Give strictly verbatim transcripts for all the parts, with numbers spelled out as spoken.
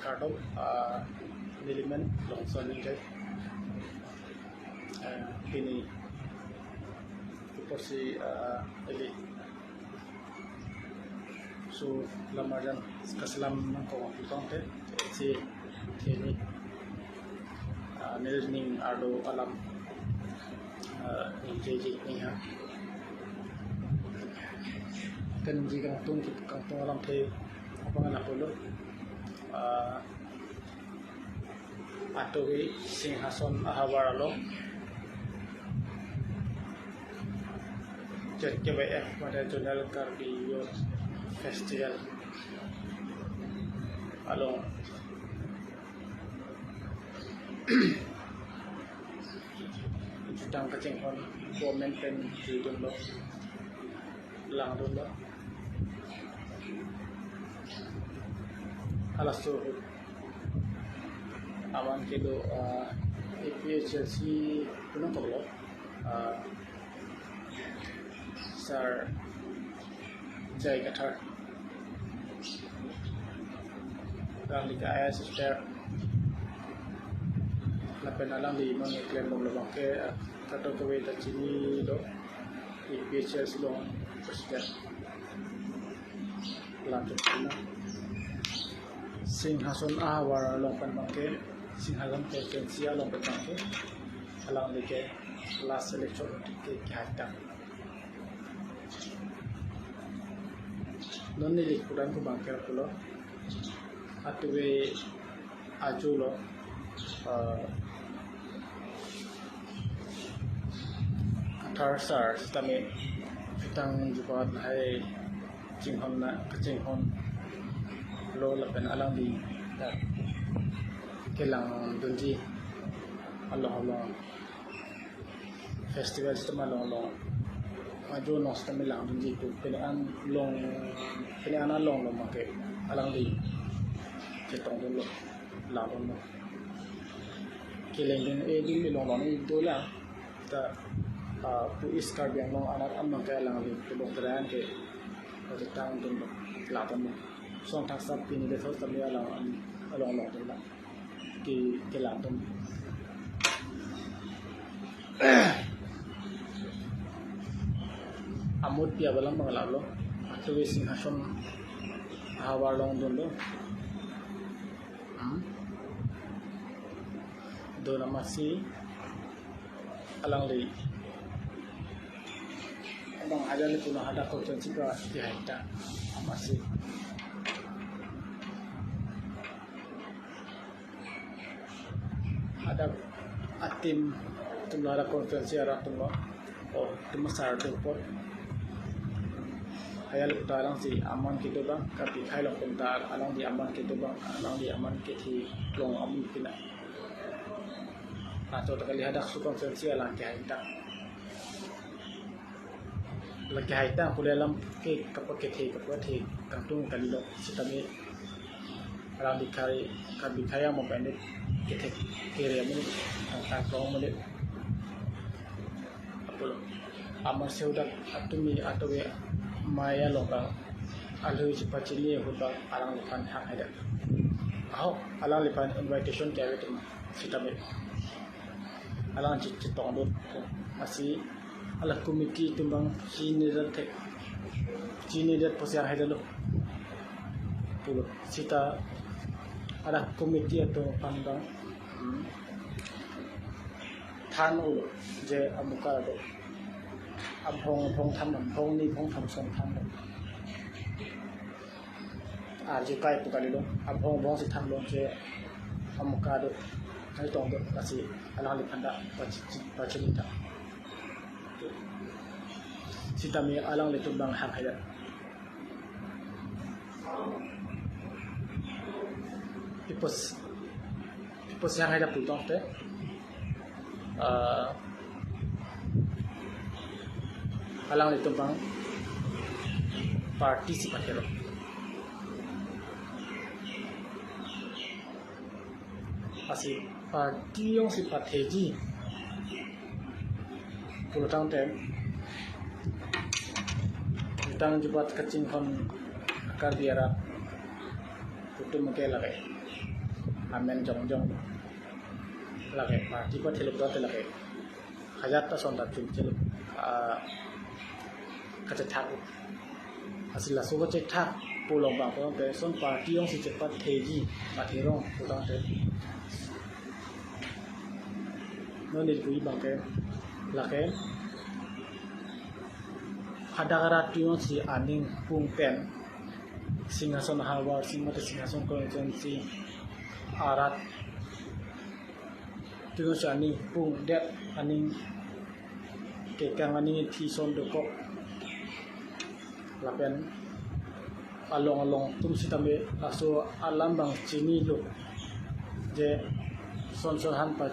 Kardom, ah, nelimen Longson Engjoi. Ah, pini apotsi, ah, ili so lamarjan kaselam nangkok pulotangte si pini, ah, nelining arlo alam, ah, ningjeji ningha. Kaningje kangtung, kangtung alamthe abang lapulo. Ah, Atovi Singhason ahavar along Z K Y F mate Zonal Karbi Youth Festival along jutang kachinghon government pen jui dunlo, lang dunlo. Halaso ahut aman kedo, ah, A P H L C punang toklo, ah, Sir J I Kathar, alangli ke I A S retired, lapen alangli non klembom lo abangke, ah, kadokave ta chinilo, A P H L C along president. Lanjut na Singhason ahavar along pen abangke, Singhason constituency along pen abangke, alangli ke last election ke kehai tang. Non neli pudam ke abangke pulo, atovi ajo lo, ah, Kathar sir sitame jutang jubat lahai chinghon na kachinghonlo lapen alangli ta kelang dunji along along festival sitame along along ajo along sitame lang dunji pu pini an along, pini an along along abangke alangli chetong dunlo, lang dunlo. Keleng dun, eh, dun along along ido la ta, ah, pu East Karbi Anglong anat an abangke alangli kedok teran ke jutang dunlo, lang dunlo. Song thaksa pini de thos sitame alang along along dunlo. Ke, kelang dun. Amut pi abalang abang lalo. Atovi Singhason ahavar along dunlo. Hmm? Dun amatsi alangli abang hajar le puno hadak constituency ka kehai tang amatsi. Hadak atim atum lo, hadak constituency arat atum lo. Oh, atum asar atum apot. Haya lukta alangsi aman kedo abang, Karbi akhai along pen ta alangli aman kedo abang, alangli aman kethe long amun pina. Ato ta kali hadak su constituency alang kehai tang. Lake hai ta pule alam ke kapakethe kapathe kangtung kalilo sitame alangli khari Karbi akhai mo pen kethe kere mo tang tang klong mo le. Apotlo amatsi hadak atum ni atovi maya lokal alhu chepachini ahut abang alangliphan hang hadak. Aho alangliphan invitation ke ave atum sitame alang chit chetong dun. Lasi ala committee atum abang chinidet thek, chinidet pusi hang haidetlo pulo. Sita ala committee atum aphan abang, hmm, than ulo je amukar do. Abhong, abhong than, abhong ni, abhong than son than. Arju kai pu kalilo, abhong abhong si thanlo je amukar do, hai tong do, lasi alangliphan ta pachi, pachini ta. Sitame alanglitum abang hang haida. Pi apot, pi apot si hang haida pulotangte, ah, alanglitum abang party si pathelo. Lasi party jongsi patheji pulotangte, jutang jubat kachinghon Karbi arat atum ke lake amen jongjong. Lake party pathelo pulote lake hajat ta son ta chunchelo, ah, kachethak. Lasi laso kachethak pu along abang pulote son party jongsi chepatheji, patherong pulote non neli pu abang ke lake hadak arat atum jongsi aning pung pen Singhason ahavar, Singmate Singhason constituency arat atum jongsi aning pungdet, aning kekang, aning thi son dokok, lapen along along atum sitame laso alam abang chinilo, je son son aphan pa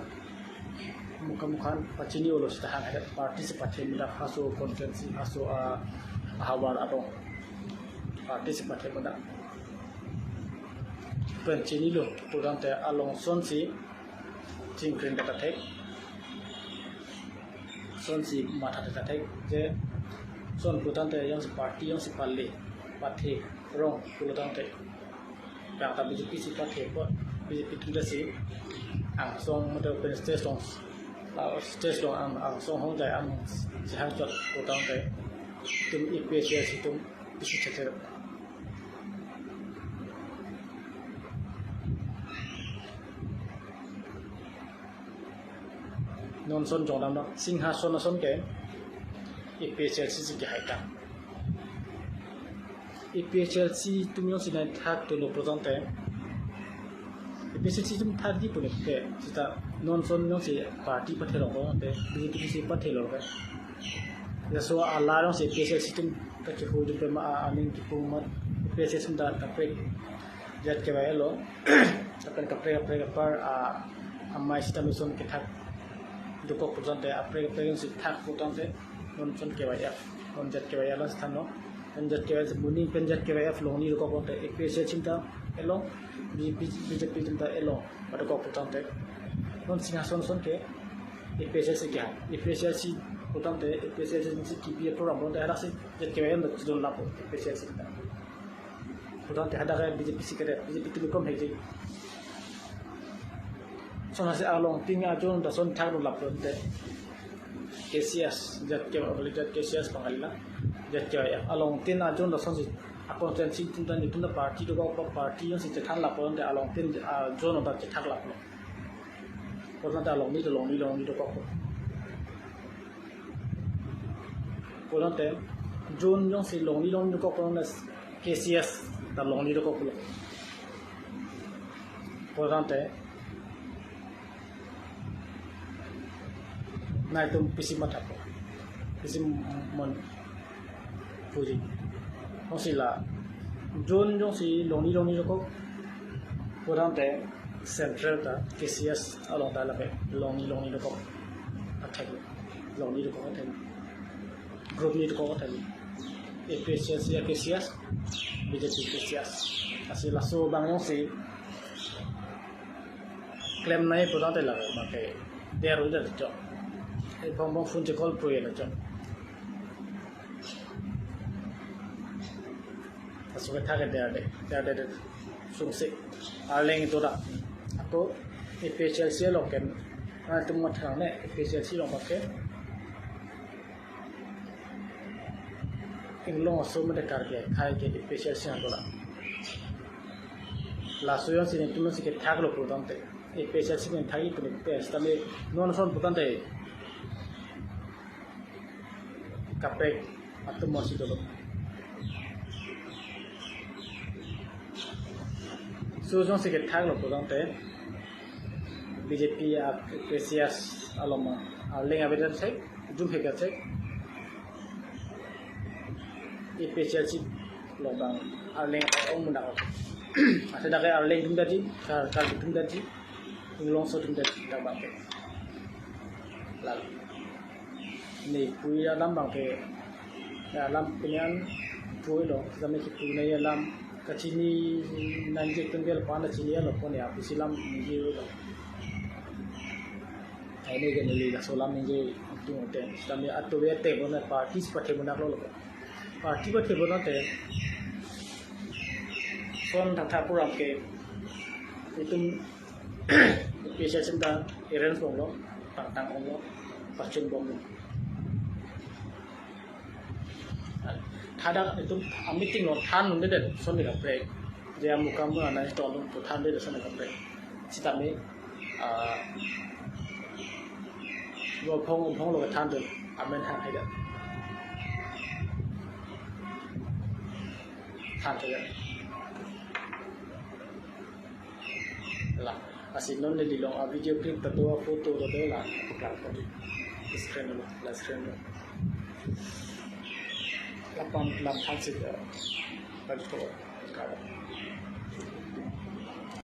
mukha mukha aphan pachini-olo seta hang hadak party si pathe mudak, halaso constituency, halaso, ah, ahavar along party si pathe mudak pen chinilo pulotangte along son si chingkring ta thek, son si matha ta thek, je son pulotangte jongsi party jongsi pale patherong pulotangte, yang ta B J P si pathe apot, B J P atum ta si angsong mate open stage along, ah, stage along ang, angsong hongjai ang si hang chot pulotangte itum A P H L C atum isi cheter. Non son jongdam na Singhason ason ke A P H L C si kehai ta. A P H L C atum jongsi nai thakdunlo pulotangte, A P H L C atum thakji pu neke seta non son jongsi party patherong pulotangte B J P si pathelo ke. Laso alar jongsi A P H L C atum ta kehudun pen ma, a, aning kipung ma, A P H L C atum ta kaprek jat kevai-etlo. Lapen kaprek kaprek apar, ah, amei sitame son kethak dokok pulotangte, kaprek kaprek jongsi thak pulotangte non son kevai-et, non jat kevai-et la seta no, non jat kevai-et, moning pen jat kevai-et longni dokok pulotangte A P H L C atum ta etlo, B J P, B J P atum ta etlo, padokok pulotangte non Singhason ason ke A P H L C kehai, A P H L C pulotangte A P H L C si kipi program pulotangte hadak si jat kevai-et ta chidon lapo A P H L C ta. Pulotangte hadak ke B J P si kere, B J P atum kom hekji. Son si along tin a-zone ta son thakdun lapo pulotangte K C S, jat ke, jat K C S abang kali la, jat ke along tin a-zone ta son si a-constituency atum ta netum ta party dokok, party jongsi chethan lapo pulotangte along tin a-zone ta chethak lapo. Pulotangte alongni ta longni longni dokok. Pulotangte zone jongsi longni longni dokok pulotangte K C S ta longni dokok pulo. Pulotangte nangtum pisi mathapo, pisi mon puji. Jongsi la zone jongsi longni longni dokok pulotangte central ta K C S along ta lapen longni longni dokok athek, longni dokok athek, group ni dokok athek, A P H L C K C S, B J P K C S. Lasi laso abang jongsi klemnei pulotangte la abang ke der udah chok. Ebong bong phone che call puye la chok. Laso kethak ke derde, derde sungsi. Arleng itu dak. Ako A P H L C along ke, nangtum mathangne A P H L C along abang ke Inglong aso mate Karbi akhei ke A P H L C nang dola. Laso jongsi netum si kethaklo pulotangte, A P H L C nang thakji pu neke sitame non son pulotangte kaprek atum monsi dolo. So jongsi kethaklo pulotangte B J P a-K C S along ma, Arleng abedet sek, jum hek sek. A P H L C along abang Arleng ong munak. Ase dak ke Arleng atum ta ji, Kar, Karbi atum ta ji, Inglong aso atum ta ji, dak abang ke. Lalo ne pui alam abang ke, ya, alam pini an puilo, kami kipunai alam kachini nangji pen bel pan chinilo pon ya, pusi alam ningje lo. Aini ke neli laso alam ningje tung te, kami atu ya te bona party si pathe munak lo lo. Party pathe pulotangte son thakthak program ke itum P C S M ta arrange bomlo, tang tang bomlo, pachun bomlo. Hadak itum a-meeting lo than un'edet, son de kaprek. Je amukam anai ton lo than de son de kaprek. Sitame, ah, lo phong phong lo than de, amen ha haida. Than de. La, lasi non neli long a-video clip ta do, a-photo ta do, la paklang pon screen lo, la screen lo. Lapen lam than si, eh, balik to, ka.